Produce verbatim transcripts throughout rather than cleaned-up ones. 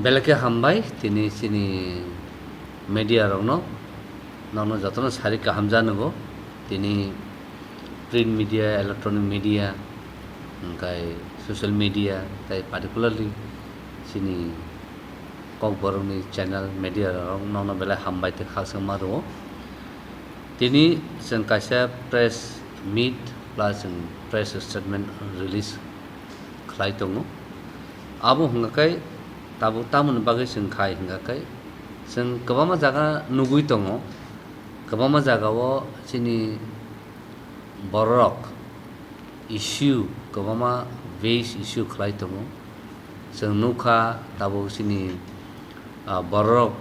Belai khe hambai tini chini media rokno, nono jotono sari kaham janogo tini print media, electronic media, hwnkhe social media, tei particularly chini Kokborokni channel media rok nono belai hambai tei khakchangma rwo. Tini chwng kaisa press meet plus chwng press statement release khlai tongo. Abo hwnkha khe tabuk tamoni bagwi chwng khai hwnkha khe chwng kwbangma jaga nugwi tongo, kwbangma jagao chini bororok issue kwbangma base issue khlai tongo. Chwng nukha tabuk chini, ah, bororok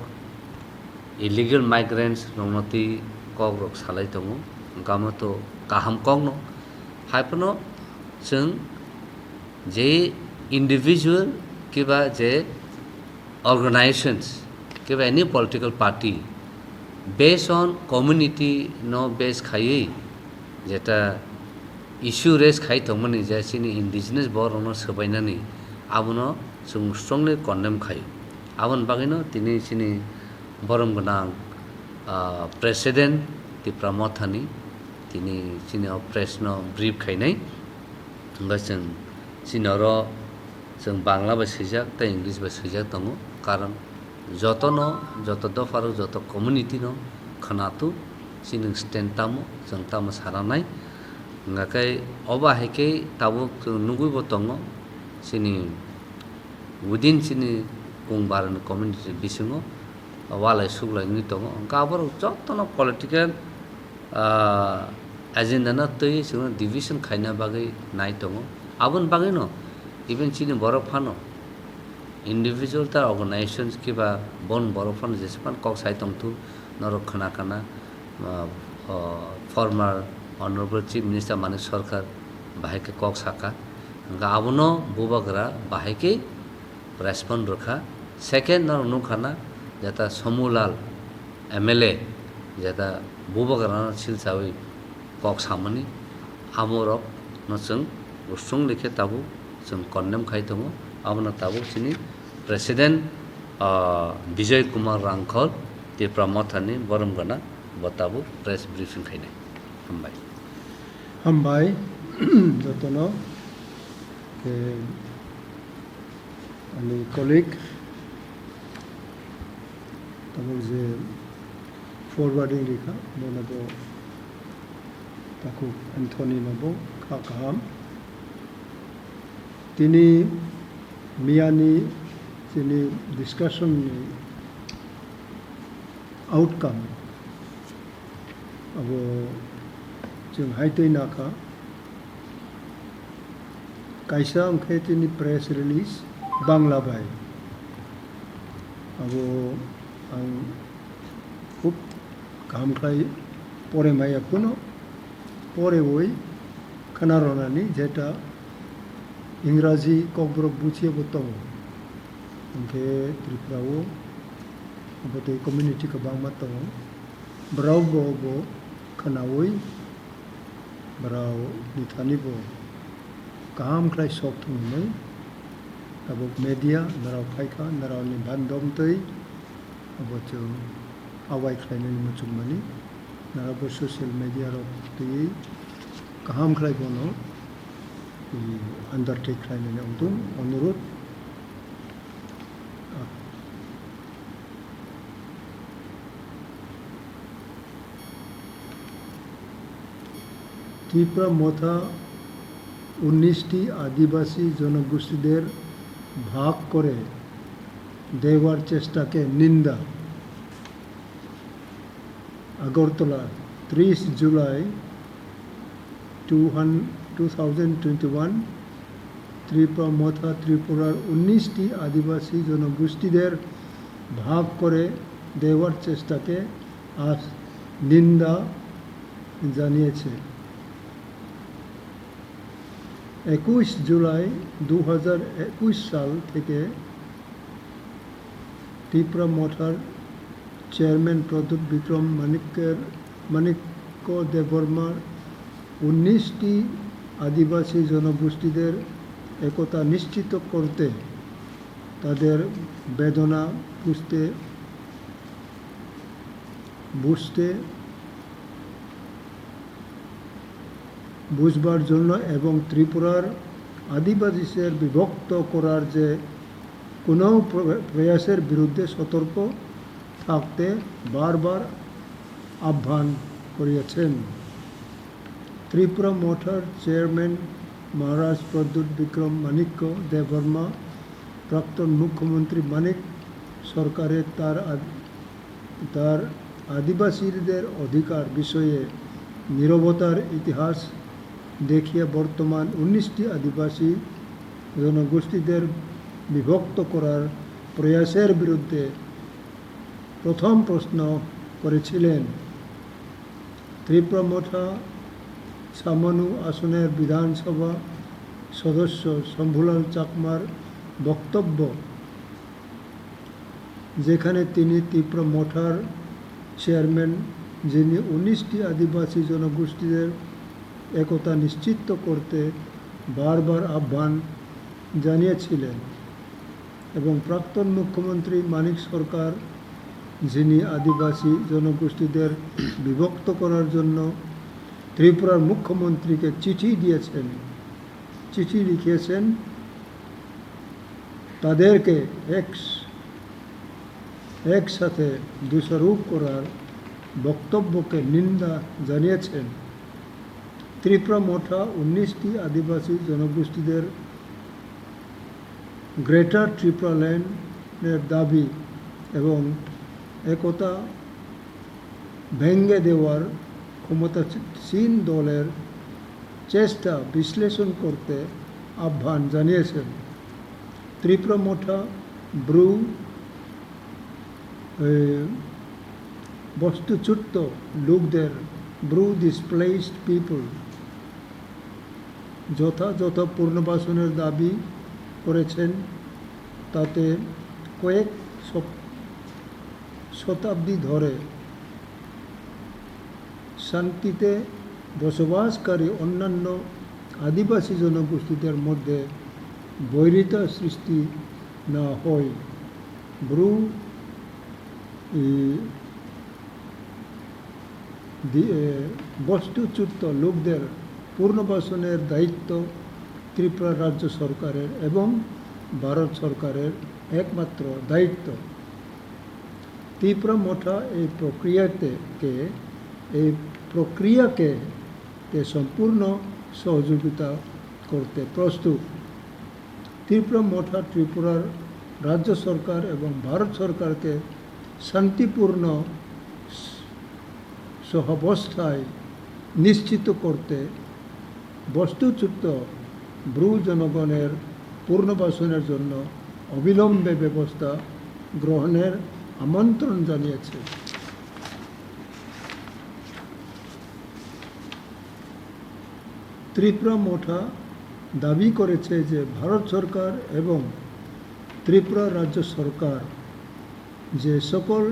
illegal migrants rokno twi kok rok salai tongo, hwnkhe amo to kaham kokno. Haiphano chwng je individual kiba je organizations kiba any political party based on community no base khaiwi jeta issue raise khai tongmani je chini indigenous borok rokno swbainani abono chwng strongly condemn khaio. Aboni bagwino tini chini borom gwnang, ah, president Tipra Mothani tini chini o press no brief khainai. Hwnkhe chwng chini oro chwng Bangla bai swijak tei English bai swijak tongo, karon jotono, joto dopharok, joto community no khwnathuk chini stand tamo, chwng tamo sananai. Hwnkhe obo hai khe tabuk chwng nugwi bo tongo chini within chini Kungbarani community bisingo walai suklai wngwi tongo. Hwnkhe aborok jotono political, ah, agenda no twi chwngno division khaina bagwi nai tongo. Aboni bagwino even chini borok phano individual ta organizations kiba bon borok phano jesa phano kok sai tongthu norok khna kana, ah, ah, former Honorable Chief Minister Manik Sarkar bahai khe kok saka. Hwnkhe abono bubagra bahai khe respond rwkha. Second, norok nukha na, jeta Somulal M L A, jeta bubagrano silsawi kok samani, amorok no chwng strongly khe tabuk chwng condemn khai tongo. Abono tabuk chini President, ah, Bijoy Kumar Rangkhol, Tipra Mothani borom gana, bo tabuk press briefing khainai. Hambai. Hambai, jotono. Ke ani colleague, tabuk je forwarding rikha, bono bo takhuk Anthony no bo kha kaham. Tini miyani chini discussion ni outcome abo chwng hai twi nakha. Kaisa wngkhe tini press release Bangla bai. Abo ang khub kaham khlai pore maya phano, porewi khwnaronani jeta Ingraji kokborok buchiya bo tongo. Hwnkhe Tripura o abo tei community kwbangma tongo. Borok bo bo khwnawi borok ni thani bo kaham khlai sok thung hwnwi tabuk media norok phaikha, norokni bandom twi abo chwng abai khlainani muchungmani, norok bo social media rok twiwi kaham khlai bono, i, undertake khlainani wngthung, onurudh. Tipra Motha উনিশটি আদিবাসী জনগোষ্ঠীদের ভাগ করে দেওয়ার চেষ্টাকে নিন্দা। আগরতলা, ত্রিশ July two thousand twenty one. Tripura Motha ত্রিপুরার উনিশটি আদিবাসী জনগোষ্ঠীদের ভাগ করে দেওয়ার চেষ্টাকে আজ নিন্দা জানিয়েছে। একুশ জুলাই দু হাজার একুশ সাল থেকে ত্রিপুরা মথার চেয়ারম্যান প্রদ্যুৎ বিক্রম মানিক্যের, মানিক্য দেববর্মার উনিশটি আদিবাসী জনগোষ্ঠীদের একতা নিশ্চিত করতে তাদের বেদনা বুঝতে, বুঝতে, বুঝবার জন্য এবং ত্রিপুরার আদিবাসীদের বিভক্ত করার যে কোনো প্র-, প্রয়াসের বিরুদ্ধে সতর্ক থাকতে বারবার আহ্বান করিয়াছেন। ত্রিপুরা মথার চেয়ারম্যান মহারাজ প্রদ্যুৎ বিক্রম মাণিক্য দেববর্মা প্রাক্তন মুখ্যমন্ত্রী মানিক সরকারের তার আদ-, তার আদিবাসীদের অধিকার বিষয়ে নীরবতার ইতিহাস দেখিয়ে বর্তমান উনিশটি আদিবাসী জনগোষ্ঠীদের বিভক্ত করার প্রয়াসের বিরুদ্ধে প্রথম প্রশ্ন করেছিলেন। ত্রিপুরা মথা ছামানু আসনের বিধানসভা সদস্য শম্ভুলাল চাকমার বক্তব্য, যেখানে তিনি ত্রিপুরা মথার চেয়ারম্যান, যিনি উনিশটি আদিবাসী জনগোষ্ঠীদের একতা নিশ্চিত করতে বারবার আহ্বান জানিয়েছিলেন এবং প্রাক্তন মুখ্যমন্ত্রী মানিক সরকার, যিনি আদিবাসী জনগোষ্ঠীদের বিভক্ত করার জন্য ত্রিপুরার মুখ্যমন্ত্রীকে চিঠি দিয়েছেন, চিঠি লিখেছেন, তাদেরকে এক, একসাথে দোষারোপ করার বক্তব্যকে নিন্দা জানিয়েছেন। ত্রিপুরা মথা উনিশটি আদিবাসী জনগোষ্ঠীদের গ্রেটার ত্রিপুরাল্যান্ডের দাবি এবং একতা ভেঙে দেওয়ার ক্ষমতাসীন দলের চেষ্টা বিশ্লেষণ করতে আহ্বান জানিয়েছেন। ত্রিপুরা মথা ব্রু, এ, বস্তুচ্যুত লোকদের, ব্রু ডিসপ্লেসড পিপল, যথাযথ পুনর্বাসনের দাবি করেছেন, তাতে কয়েক শত-, শতাব্দী ধরে শান্তিতে বসবাসকারী অন্যান্য আদিবাসী জনগোষ্ঠীদের মধ্যে বৈরিতা সৃষ্টি না হয়। ব্রু, ই, দি-, এ, বস্তুচ্যুত লোকদের পুনর্বাসনের দায়িত্ব ত্রিপুরা রাজ্য সরকারের এবং ভারত সরকারের একমাত্র দায়িত্ব। ত্রিপুরা মথা এই প্রক্রিয়াতে, কে, এই প্রক্রিয়াকে তে সম্পূর্ণ সহযোগিতা করতে প্রস্তুত। ত্রিপুরা মথা ত্রিপুরার রাজ্য সরকার এবং ভারত সরকারকে শান্তিপূর্ণ সহাবস্থায় নিশ্চিত করতে বস্তুচ্যুত ব্রু জনগণের পুনর্বাসনের জন্য অবিলম্বে ব্যবস্থা গ্রহণের আমন্ত্রণ জানিয়েছে। ত্রিপুরা মথা দাবি করেছে যে ভারত সরকার এবং ত্রিপুরা রাজ্য সরকার যে সকল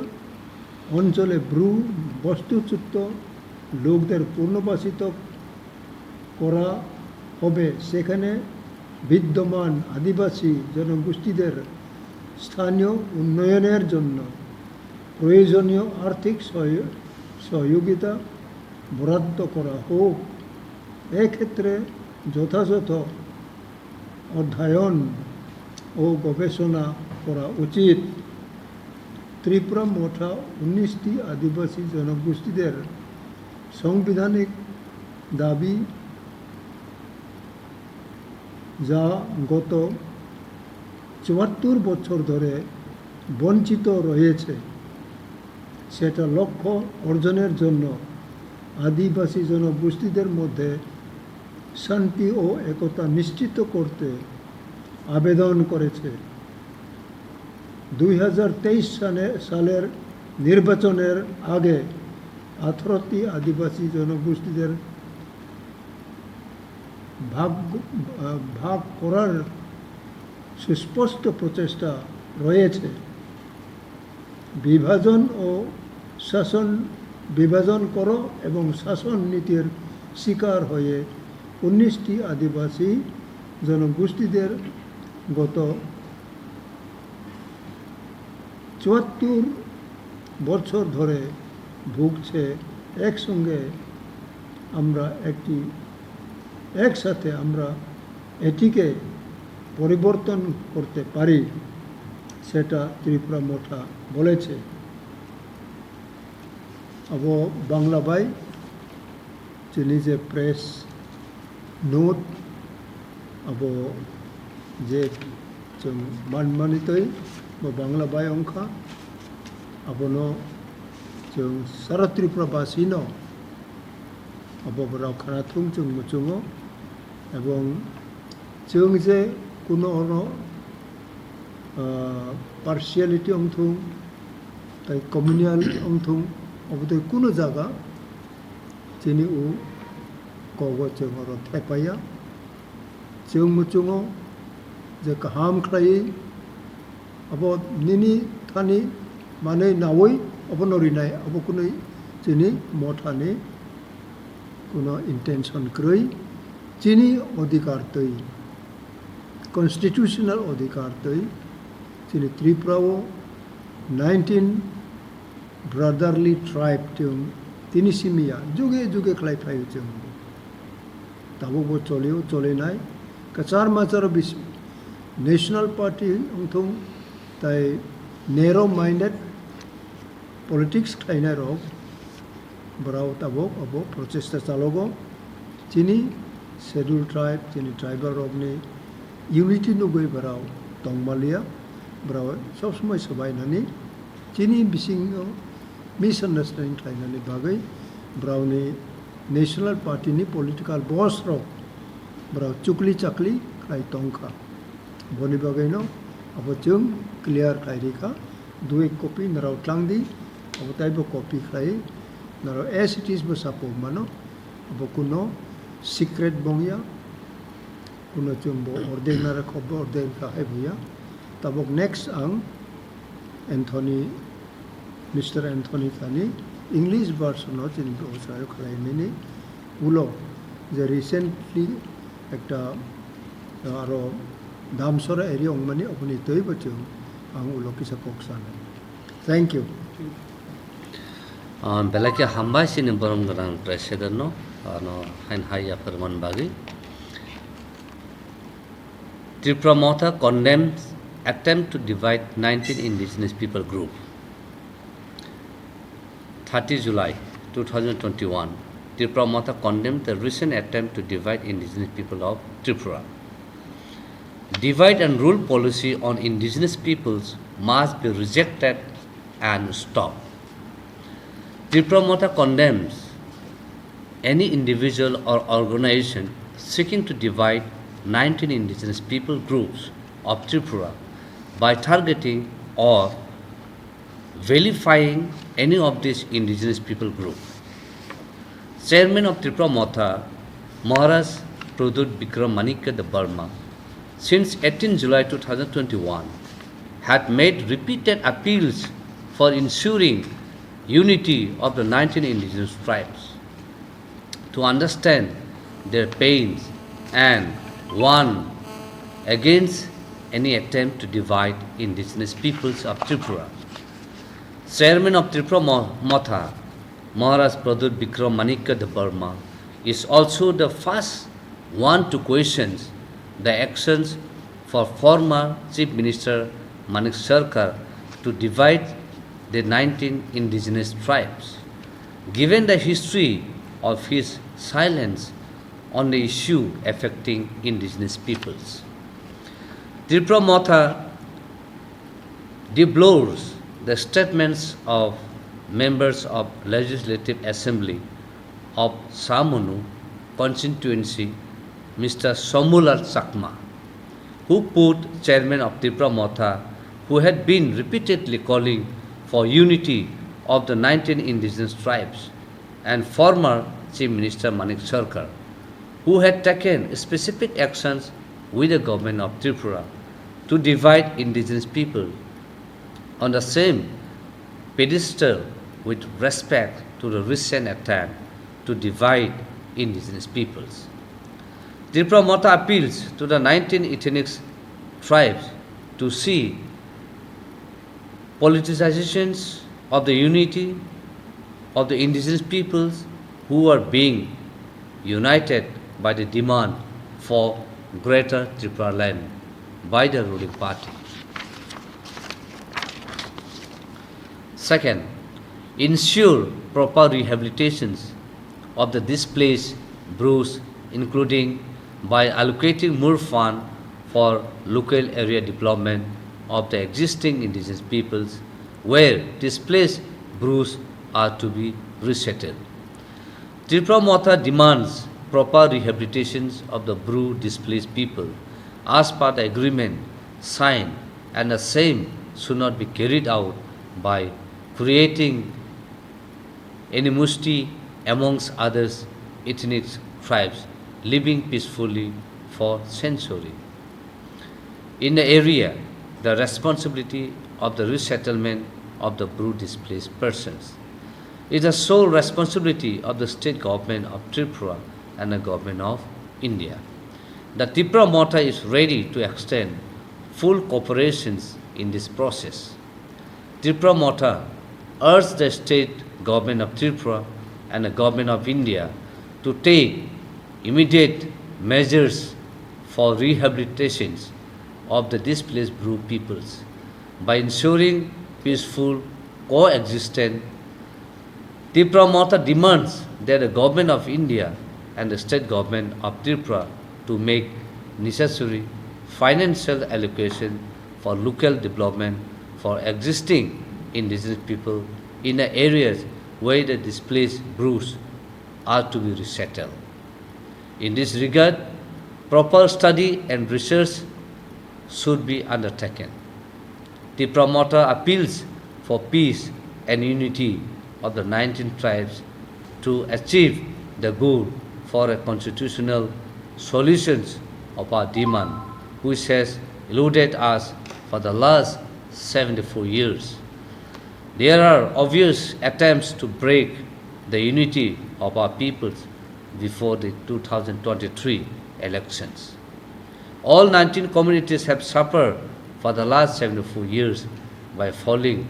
অঞ্চলে ব্রু বস্তুচ্যুত লোকদের পুনর্বাসিত করা হবে, সেখানে বিদ্যমান আদিবাসী জনগোষ্ঠীদের স্থানীয় উন্নয়নের জন্য প্রয়োজনীয় আর্থিক সহয-, সহযোগিতা বরাদ্দ করা হোক। এক্ষেত্রে যথাযথ অধ্যয়ন ও গবেষণা করা উচিত। ত্রিপুরা মথা উনিশটি আদিবাসী জনগোষ্ঠীদের সাংবিধানিক দাবি, যা গত চুয়াত্তর বছর ধরে বঞ্চিত রয়েছে, সেটা লক্ষ্য অর্জনের জন্য আদিবাসী জনগোষ্ঠীদের মধ্যে শান্তি ও একতা নিশ্চিত করতে আবেদন করেছে। দুই হাজার তেইশ সালে, সালের নির্বাচনের আগে আঠারোটি আদিবাসী জনগোষ্ঠীদের ভাগ, আহ, ভাগ করার সুস্পষ্ট প্রচেষ্টা রয়েছে। বিভাজন ও শাসন, বিভাজন করো এবং শাসন নীতির শিকার হয়ে উনিশটি আদিবাসী জনগোষ্ঠীদের গত চুয়াত্তর বছর ধরে ভুগছে, একসঙ্গে আমরা একটি, একসাথে আমরা এটিকে পরিবর্তন করতে পারি, সেটা ত্রিপুরা মথা বলেছে। Abo Bangla bai chini je press note, abo je chwng manmani twi bo Bangla bai wngkha, abono chwng sara Tripura basino abo borok khwnathung chwng muchungo, ebong chwng je kuno oro, ah, partiality wngthung, tai communal wngthung, obo tei kuno jaga chini u kogo chwng oro thepaiya. Chwng muchungo je kaham khlaiwi abo nini thani manwi nawi obono rinai, abo kunui chini mothani kuno intention kwrwi, chini odhikar twi, constitutional odhikar twi, chini Tripura o nineteen brotherly tribe tong, tini simiya, juge juge khlai phaio chwng. Tabukbo cholio, cholinai. Kwchar machar bis-, National Party wngthung, tai narrow minded politics khlainai rok, borok tabuk abo prochesta chalogo. Chini schedule tribe, chini tribal rokni unity nugwi borok tongmaliya, borok sob somoi swbainani chini bisingo misunderstanding khlainani bagwi borokni National Party ni political boss rok borok chukli chakli khlai tongkha. Boni bagwino abo chwng clear khlai rikha. Dui copy norok tlang di, abo taibo copy khlai norok as it is bo sapo mano, abo kuno secret bongya, kuno chwng bo ordek nara khobbo ordek kha hai buya. Tabuk next ang Anthony, Mister Anthony thani English version o chini bo sayo khlai mini ulo je recently ekta aro Damsora area wngmani oboni twi bo chwng ang ulo kisa kok sanai. Thank you. Ah, belai khe hambai chini borom gwnang president no, ano hain hai ya phwrwngmani bagwi. Tripura Motha condemns attempt to divide nineteen indigenous people group. Thirty July two thousand twenty-one, Tripura Motha condemned the recent attempt to divide indigenous people of Tripura. Divide and rule policy on indigenous peoples must be rejected and stopped. Tripura Motha condemns any individual or organization seeking to divide nineteen indigenous people groups of Tripura by targeting or vilifying any of these indigenous people group. Chairman of Tripura Motha, Maharaj Pradyut Bikram Manikya Debbarma, since eighteen July two thousand twenty-one, had made repeated appeals for ensuring unity of the nineteen indigenous tribes, to understand their pains and warn against any attempt to divide indigenous peoples of Tripura. Chairman of Tripura Mo-, Motha, Maharaj Pradyut Bikram Manikya Debbarma, is also the first one to question the actions for former Chief Minister Manik Sarkar to divide the nineteen indigenous tribes, given the history of his silence on the issue affecting indigenous peoples. Tripura Motha deplores the statements of members of Legislative Assembly of Samunu constituency, Mister Somulal Chakma, who put chairman of Tripura Motha, who had been repeatedly calling for unity of the nineteen indigenous tribes, and former Chief Minister Manik Sarkar, who had taken specific actions with the government of Tripura to divide indigenous people, on the same pedestal with respect to the recent attempt to divide indigenous peoples. Tripura Motha appeals to the nineteen ethnic tribes to see Politicization of the unity of the indigenous peoples who are being united by the demand for Greater Tripura land by the ruling party. Second, ensure proper rehabilitations of the displaced Bru, including by allocating more fund for local area development of the existing indigenous peoples where displaced Bru are to be resettled. Tipra Motha demands proper rehabilitations of the Bru displaced people as per the agreement signed, and the same should not be carried out by creating animosity amongst others ethnic tribes living peacefully for centuries in the area. The responsibility of the resettlement of the Bru displaced persons is the sole responsibility of the state government of Tripura and the government of India. The Tipra Motha is ready to extend full cooperations in this process. Tipra Motha urged the state government of Tripura and the government of India to take immediate measures for rehabilitations of the displaced Bru peoples by ensuring peaceful coexistence. Tipra Motha demands that the government of India and the state government of Tripura to make necessary financial allocation for local development for existing indigenous people in the areas where the displaced Bru are to be resettled. In this regard, proper study and research should be undertaken. Tipra Motha appeals for peace and unity of the nineteen tribes to achieve the goal for a constitutional solutions of our demand, which has eluded us for the last seventy-four years. There are obvious attempts to break the unity of our peoples before the two thousand twenty-three elections. All nineteen communities have suffered for the last seventy-four years by falling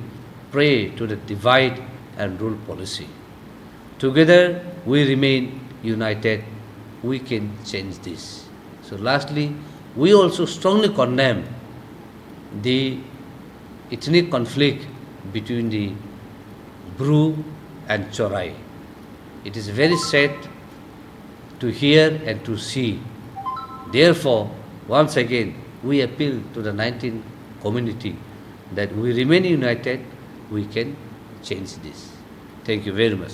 prey to the divide and rule policy. Together we remain united, we can change this. So lastly, we also strongly condemn the ethnic conflict between the Bru and Chorai. It is very sad to hear and to see. Therefore, once again, we appeal to the nineteen community that we remain united, we can change this. Thank you very much.